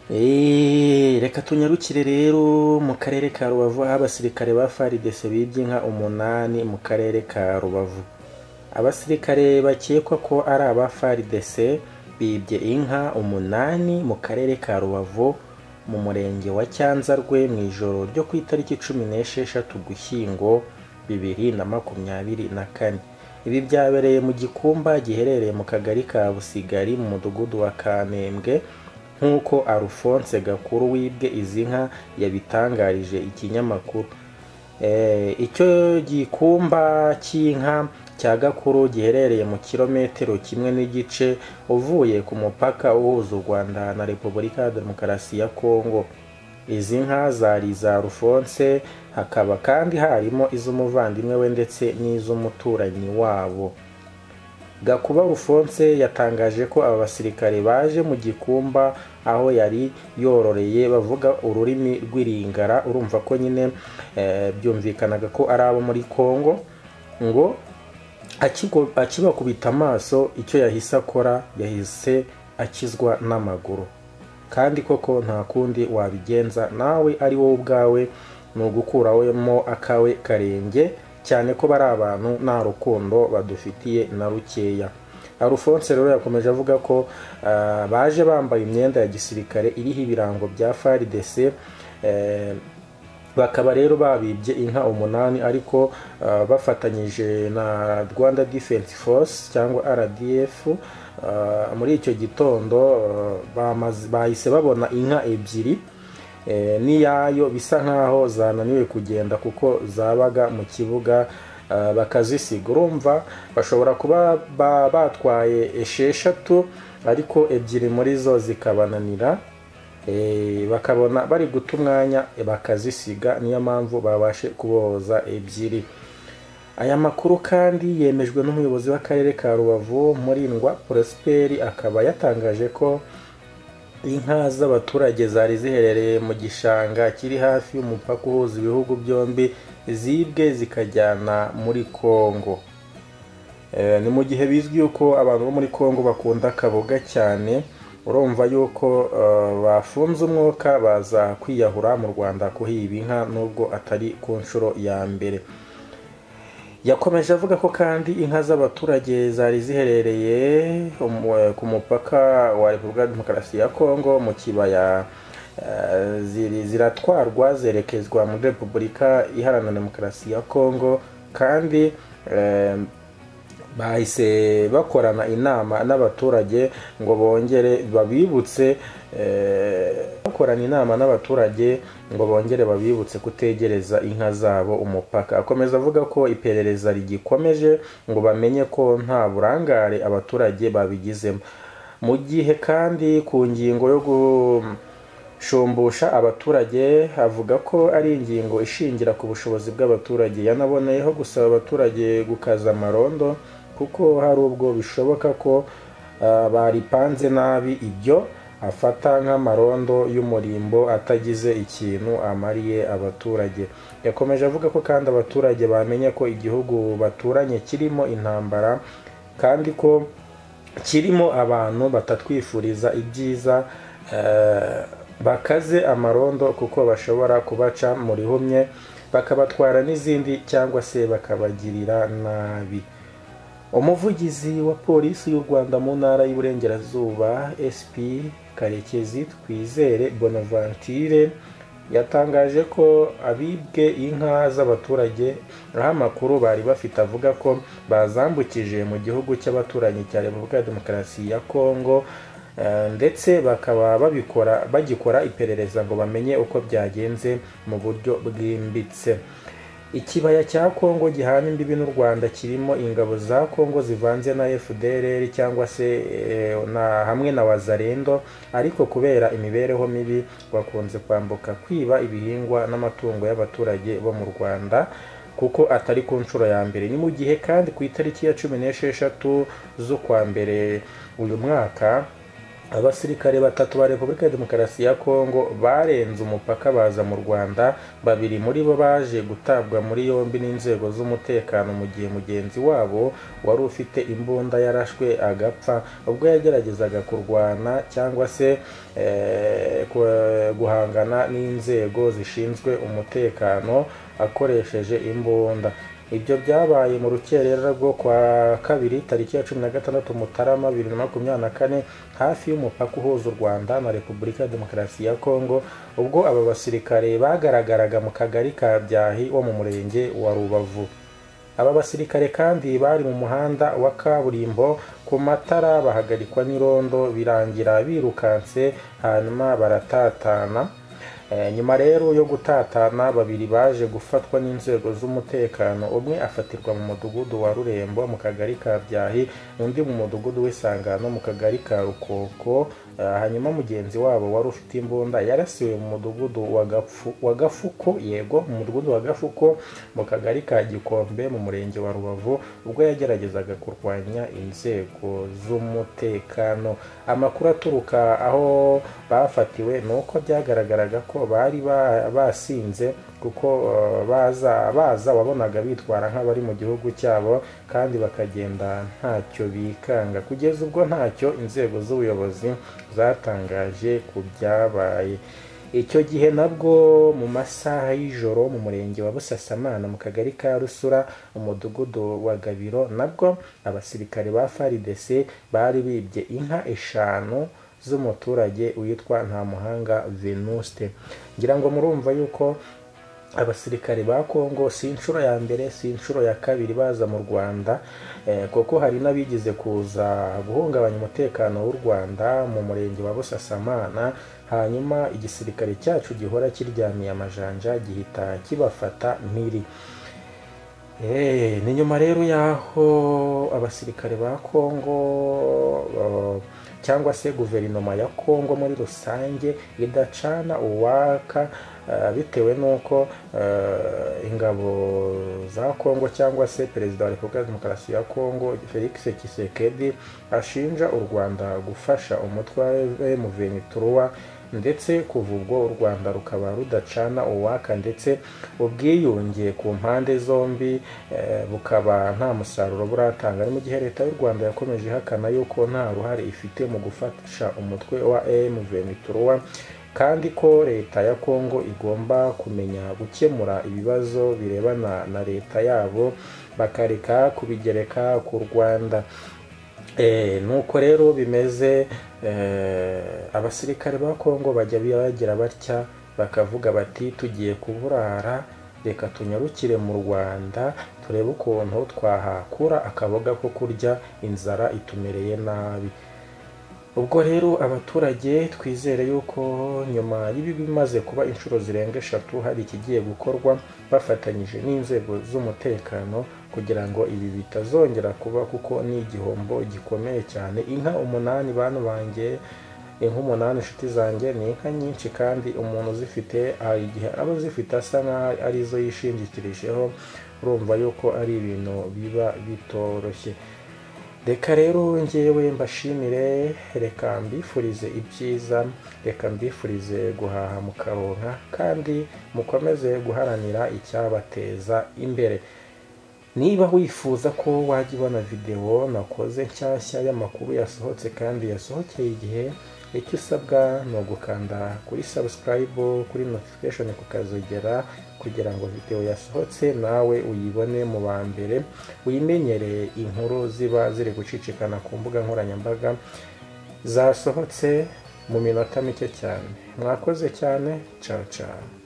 Reka tunyarukire rero mu karere ka Rubavu, aho abasirikare ba FARDC bibye inka 8 mu karere ka Rubavu. Abasirikare bakekwa ko ari aba FARDC bibye inka 8 mu karere ka Rubavu mu murenge wa Cyanzarwe mu ijoro ryo ku itariki 16 Ugushyingo 2024. Ibi byabereye mu Gikumba giherereye mu kagari ka Busigari mu mudugudu wa Kanembwe, nk'uko Alphonse Gakuru wibwe izi nka yabitangarije ikinyamakuru. Icyo gikumba cy'inka cya Gakuru giherereye mu kilometero 1.5 uvuye ku mupaka uhuza u Rwanda na Repubulika ya Demokarasi ya Kongo. Izi nka zari iza Alphonse, hakaba kandi harimo iz'umuvandimwe we ndetse n'iz'umuturanyi wabo. Gakuba Alphonse yatangaje ko aba basirikare baje mu Gikumba aho yari yororeye bavuga ururimi rw'iringara, urumva ko nyine byumvikanaga ko ari abo muri Kongo, ngo akibakubita amaso icyo yahise akora yahise akizwa n'amaguru. Kandi koko nta kundi wabigenza nawe ari wowe ubwawe, ni ugukuramo akawe karenge, cyane ko bari abantu nta rukundo badufitiye na rukeya. Alphonse rero yakomeje avuga ko baje bambaye imyenda ya gisirikare iriho ibirango bya FARDC, bakaba rero babibye inka 8, ariko bafatanyije na Rwanda Defense Force cyangwa RDF. Muri icyo gitondo bahise babona inka 2 n'iyayo bisa nkaho zananiwe kugenda kuko zabaga mu kibuga, bakazisiga. Urumva bashobora kuba batwaye 6, ariko 2 muri zo zikabananira, bakabona bari guta umwanya bakazisiga, niyo mpamvu babashe kuboza 2. Aya makuru kandi yemejwe n'umuyobozi w'akarere ka Rubavu Murindwa Prosper, akaba yatangaje ko inka z'abaturage zari ziherereye mu gishanga kiri hafi y'umupaka uhuza ibihugu byombi zibwe zikajyana muri Kongo. Ni mu gihe bizwi yuko abantu bo muri Kongo bakunda akaboga cyane, urumva yuko bafunze umwuka baza kwiyahura mu Rwanda kuhiba inka, nubwo atari ku nshuro ya mbere. Yakomeje avuga ko kandi inka z'abaturage zari ziherereye ku mupaka wa Repubulika ya Demokarasi ya Kongo mu kibaya, ziratwarwa zerekezwa muri Repubulika Iharanira Demokarasi ya Kongo, kandi bahise bakorana inama n'abaturage ngo bongere babibutse, bakorana inama n'abaturage ngo bongere babibutse kutegereza inka zabo umupaka. Akomeza avuga ko iperereza rigikomeje ngo bamenye ko nta burangare abaturage babigizemo. Mu gihe kandi ku ngingo yo gushumbusha abaturage, avuga ko ari ingingo ishingira ku bushobozi bw'abaturage. Yanaboneyeho gusaba abaturage gukaza amarondo kuko hari ubwo bishoboka ko baripanze nabi, ibyo afata nk'amarondo y'umurimbo atagize ikintu amariye abaturage. Yakomeje avuga ko kandi abaturage bamenye ko igihugu baturanye kirimo intambara, kandi ko kirimo abantu batatwifuriza ibyiza, bakaze amarondo kuko bashobora kubaca mu rihumye bakabatwara n'izindi cyangwa se bakabagirira nabi. Umuvugizi wa polisi y'u Rwanda mu ntara y'Iburengerazuba SP Karekezi Twizere Bonaventure yatangaje ko abibwe inka z'abaturage, aho amakuru bari bafite avuga ko bazambukije mu gihugu cy'abaturanyi cya Repubulika ya Demokarasi ya Kongo, ndetse bakaba babikora bagikora iperereza ngo bamenye uko byagenze mu buryo bwimbitse. Ikibaya cya Kongo gihana imbibi n'u Rwanda kirimo ingabo za Kongo zivanze na FDLR cyangwa se na hamwe na Wazalendo, ariko kubera imibereho mibi bakunze kwambuka kwiba ibihingwa n'amatungo y'abaturage bo mu Rwanda, kuko atari ku nshuro ya mbere. Ni mu gihe kandi ku itariki ya 16 z'ukwa mbere uyu mwaka, Abasirikare batatu ba Repubulika ya Demokarasi ya Kongo barenze umupaka baza mu Rwanda, babiri muri bo baje gutabwa muri yombi n'inzego z'umutekano mu gihe mugenzi wabo wari ufite imbunda yarashwe agapfa ubwo yageragezaga kurwana cyangwa se guhangana n'inzego zishinzwe umutekano akoresheje imbunda. Ibyo byabaye mu rukerera rwo kwa kabiri tariki ya 16 Mutarama 2024 hafi y'umupaka uhuza u Rwanda na Repubulika ya Demokarasi ya Kongo, ubwo aba basirikare bagaragaraga mu kagari ka Byahi wo mu murenge wa Rubavu. Aba basirikare kandi bari mu muhanda wa kaburimbo ku matara bahagarikwa n'irondo, birangira birukanse hanyuma baratatana. Nyuma rero yo gutatana, babiri baje gufatwa n'inzego z'umutekano, umwe afatirwa mu mudugudu wa Rurembo mu kagari ka Byahi, undi mu mudugudu w'Isangano mu kagari ka Rukoko, hanyuma mugenzi wabo wari ufite imbunda yarasiwe mu mudugudu wa Gafuko, yego mu mudugudu wa Gafuko mu kagari ka Gikombe mu murenge wa Rubavu, ubwo yageragezaga kurwanya inzego z'umutekano. Amakuru aturuka aho bafatiwe nuko byagaragaraga ko bari basinze, kuko baza wabonaga bitwara nk'abari mu gihugu cyabo kandi bakagenda ntacyo bikanga, kugeza ubwo ntacyo inzego z'ubuyobozi zatangaje ku byabaye. Icyo gihe nabwo mu masaha y'ijoro mu murenge wa Busasamana mu kagari ka Rusura umudugudu wa Gabiro, nabwo abasirikare ba FARDC bari bibye inka 5 z'umuturage witwa Ntamuhanga Venuste. Ngira ngo murumva yuko abasirikare ba Kongo si inshuro ya mbere, si inshuro ya kabiri baza mu Rwanda, kuko hari n'abigize kuza guhungabanya umutekano w'u Rwanda mu murenge wa Busasamana, hanyuma igisirikare cyacu gihora kiryamiye amajanja gihita kibafata mpiri. Ni nyuma rero yaho abasirikare ba Kongo cyangwa se guverinoma ya Kongo muri rusange idacana uwaka, bitewe nuko ingabo za Kongo cyangwa se Perezida wa Repubulika ya Demokarasi ya Kongo Felix Tshisekedi ashinja u Rwanda gufasha umutwe wa M23, ndetse kuva ubwo u Rwanda rukaba rudacana uwaka, ndetse ubwiyunge ku mpande zombi bukaba nta musaruro buratanga. Mu gihe leta y'u Rwanda yakomeje ihakana yuko nta ruhare ifite mu gufasha umutwe wa M23, kandi ko leta ya Kongo igomba kumenya gukemura ibibazo birebana na leta yabo bakareka kubigereka ku Rwanda. Nuko rero bimeze, abasirikare ba Kongo bajya bagira batya bakavuga bati tugiye kuburara, reka tunyarukire mu Rwanda turebe ukuntu twahakura akaboga ko kurya, inzara itumereye nabi. Ubwo rero abaturage twizere yuko nyuma y'ibi bimaze kuba inshuro zirenga 3 hari ikigiye gukorwa bafatanyije n'inzego z'umutekano kugira ngo ibi bitazongera kuba, kuko ni igihombo gikomeye cyane. Inka 8 bantu banjye, inka 8 inshuti zanjye, ni inka nyinshi, kandi umuntu uzifite igihe aba azifite asa nkaho arizo yishingikirijeho, urumva yuko ari ibintu biba bitoroshye. Reka rero ngewe mbashimire, reka mbifurize ibyiza, reka mbifurize guhaha mukaronka, kandi mukomeze guharanira icyabateza imbere. Niba wifuza ko wajya ubona video nakoze nshyashya y'amakuru yasohotse kandi yasohokeye igihe, icyo usabwa ni ugukanda kuri subscribe, kuri notification kukazogera, kugira ngo video yasohotse nawe uyibone mu ba mbere, uyimenyere inkuru ziba ziri gucicikana ku mbuga nkoranyambaga zasohotse mu minota mike cyane. Mwakoze cyane, ciao ciao.